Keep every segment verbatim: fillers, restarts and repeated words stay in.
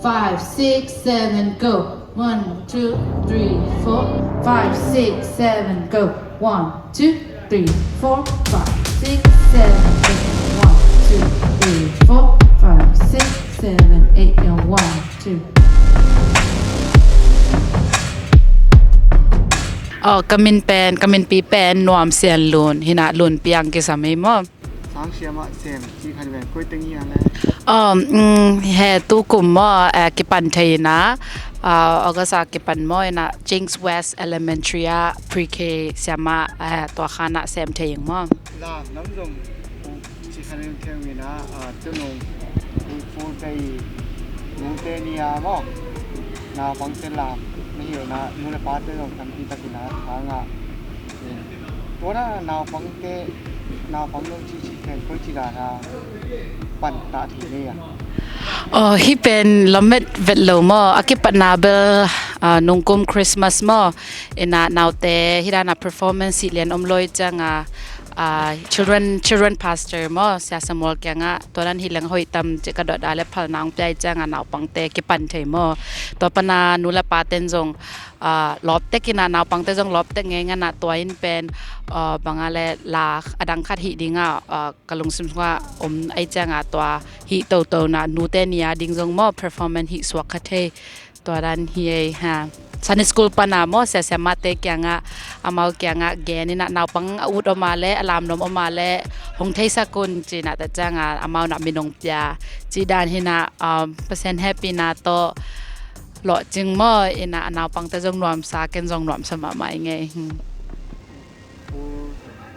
Five, six, seven, go. One, two, three, four. Five, six, seven, go. One, two, three, four, five, six, seven, eight. One, two, three, four, five, six, seven, eight. And one, two. Oh, ka min pen, ka minpi pen Nuam Sian Lun, hi na Lun Piang kisam hi maw. Sang siamah sem ci khat ven koi teng hi a le. Um, mm, he tu kum maw, eh, kipan thei na, ah, August a kipan maw, ina James West Elementary a pre-K siamah, eh, tua khan a sem thei ing maw. La, nam zong ci khat in theng ina, ah, tu nung, full day, nung te ni a maw. Naupangte lam, na hi na, nu le pate zong tampi takin a, hang a. Tua na naupangte, naupang nong ci ci pen koi ci dan a pan ta thei ni a. Oh, hi pen lamet vet lo maw. A kipatna bel, ah, nungkum Christmas maw. Ina naute, hi dan a performance hi lian om loi ciang a, ah, children, children pastor maw, Sia Samuel kiang a, tua dan hi leng hoih tam ci ka dot a le phalna ong piai ciang a naupangte kipan thei maw. Tua pan a nu le paten zong, ah, lawptek ina naupangte zong lawptek ngei ngan a tua in pen, ah, bang a le la a dang khat hi ding a, ah, ka lungsim sungah om ai ciang a tua hi toto na nute ni a ding zong maw performance hi suak kha thei. Tua dan hi ei ha. Sunday school pan a maw sia siamahte kiang a, amau kiang a gen ina naupang a ut om a le, a lam nuam om a le, hong theisak un ci na ta ciang a, amau na min ong pia. Ci dan hi na, um, Pasian hehpihna tawh lawhcing maw, ina a naupangte zong nuamsa, ken zong nuamsa mahmah i ngei. Hmm. Pu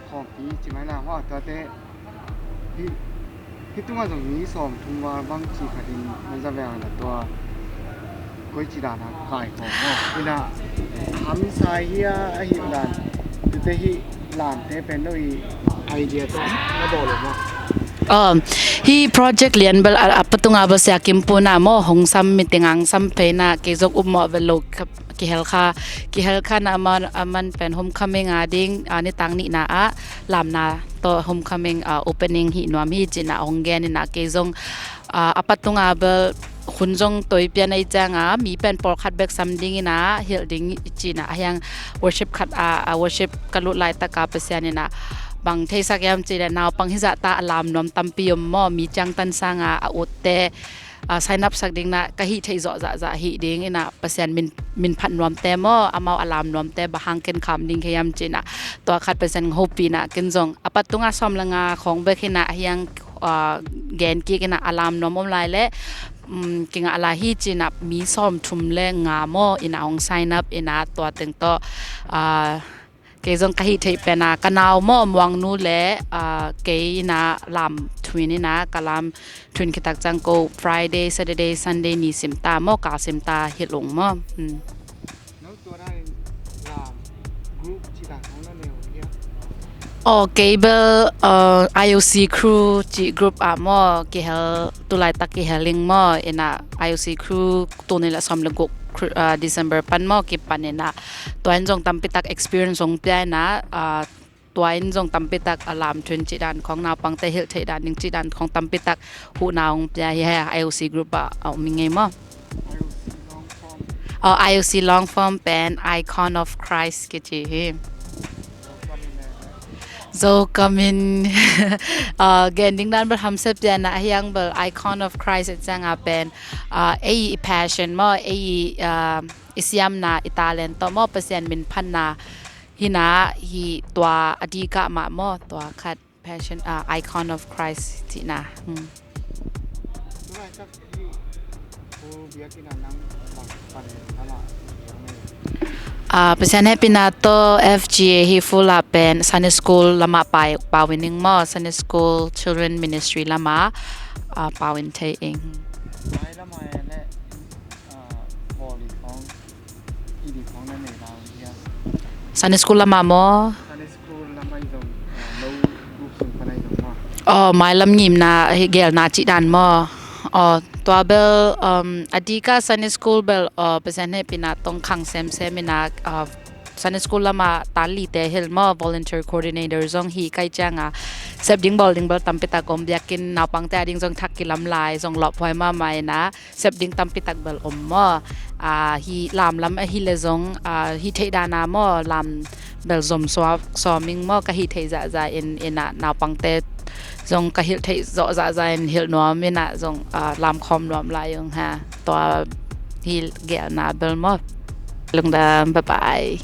Khawmpi ci mai la, hua tuate hi, hi tunga zong mi sawm thum val bang ci khat in na za veng a na tua koi ci dan a kai khawm maw. Ina hamsai hi a, a hi dan tute hi lamte pen no i idea tawh na bawl lo maw. Um, hi project lian bel a, a patunga bel Sia Kim Pun a maw hong sam meeting ang sam pei na kei zong um maw bel lo kihel kha, kihel kha na aman, aman pen homecoming a ding, ah, nitang nihna ah lamna tawh homecoming, ah, opening hi nuam hi ci na hong gen ina kei zong, ah, a patunga bel hun zong toi pian ei ciang a mi pen pawlkhat bek sam ding ina hilh ding ci na a hiang worship khat a, a worship ka lut laitak a Pasian ina bang theisak hiam ci na naupang hi zah ta a lam nuam tampi om maw mi ciangtan sang a, a utte, ah, sign up sak ding na ka hih theih zawh zahzah hih ding ina Pasian min, min phat nuamte maw, amau a lam nuamte bang hang ken kham ding khe hiam ci na tua khat Pasian hopih na ken zong a pat tunga sawm le nga khawng bek hi na a hiang, ah, gen kik ina a lam nuam om lai le, um, kingah lai hi ci na mi sawm thum le nga maw ina hong sign up ina tua teng tawh, ah, kei zong ka hih theih pen a ka nau maw Muangnu le, ah, kei ina lam thuin ina ka lam thuin khitak ciang ko Friday, Saturday, Sunday ni sim ta maw ka sim ta hi lung maw. Hmm. Aw, kei bel, ah, I O C crew ci group ah maw kihel, tulaitak kihel ing maw ina I O C crew tuni la sawm le guk, ah, December pan maw kipan ina tua in zong tampitak experience zong pia ina, ah, tua in zong tampitak a lam thuin ci dan khawng naupangte hilh theih dan ding ci dan khawng tampitak huhna hong pia hi he I O C group ah a um i ngei maw. Oh, I O C long form pen Icon of Christ kici hi. Zo kamin, ah, gen ding dan bel hamse pia na a hiang bel Icon of Christ i ciang a pen, ah, ei i passion maw, ei i, ah, i siamna, i talent tawh maw Pasian min phatna hi na hi tua a dikah mah maw tua khat passion, ah, Icon of Christ cihna. Hmm. Ah, Pasian hehpihna tawh F G A hi full ah pen Sunday school lamah pau in ing maw, Sunday school children ministry lamah, ah, pau in thei ing. Sunday school lamah maw? Aw, mailam ngimna hi gelna cih dan maw? Aw, tua bel, um, a dika Sunday school bel, aw, Pasian hehpihna tawh khang semsem ina, aw, Sunday school lamah tan lite hilh maw, volunteer coordinator zong hi kai cianga sep ding bawl ding bel tampi tak om, biakinn naupangte a ding zong thak kilam lai, zong lawphuai mahmah ina sep ding tampi tak bel om maw. Hi lam lam ahi le zong hi theih dana maw, lam bel zom sawming maw, ka hi thei zahzah in ina naupangte zong ka hilh theih zawh zahzah in hilh nuam ina zong lam khawm nuam lai ung ha. Tua hi gelna bel maw. Lungdam, bye bye.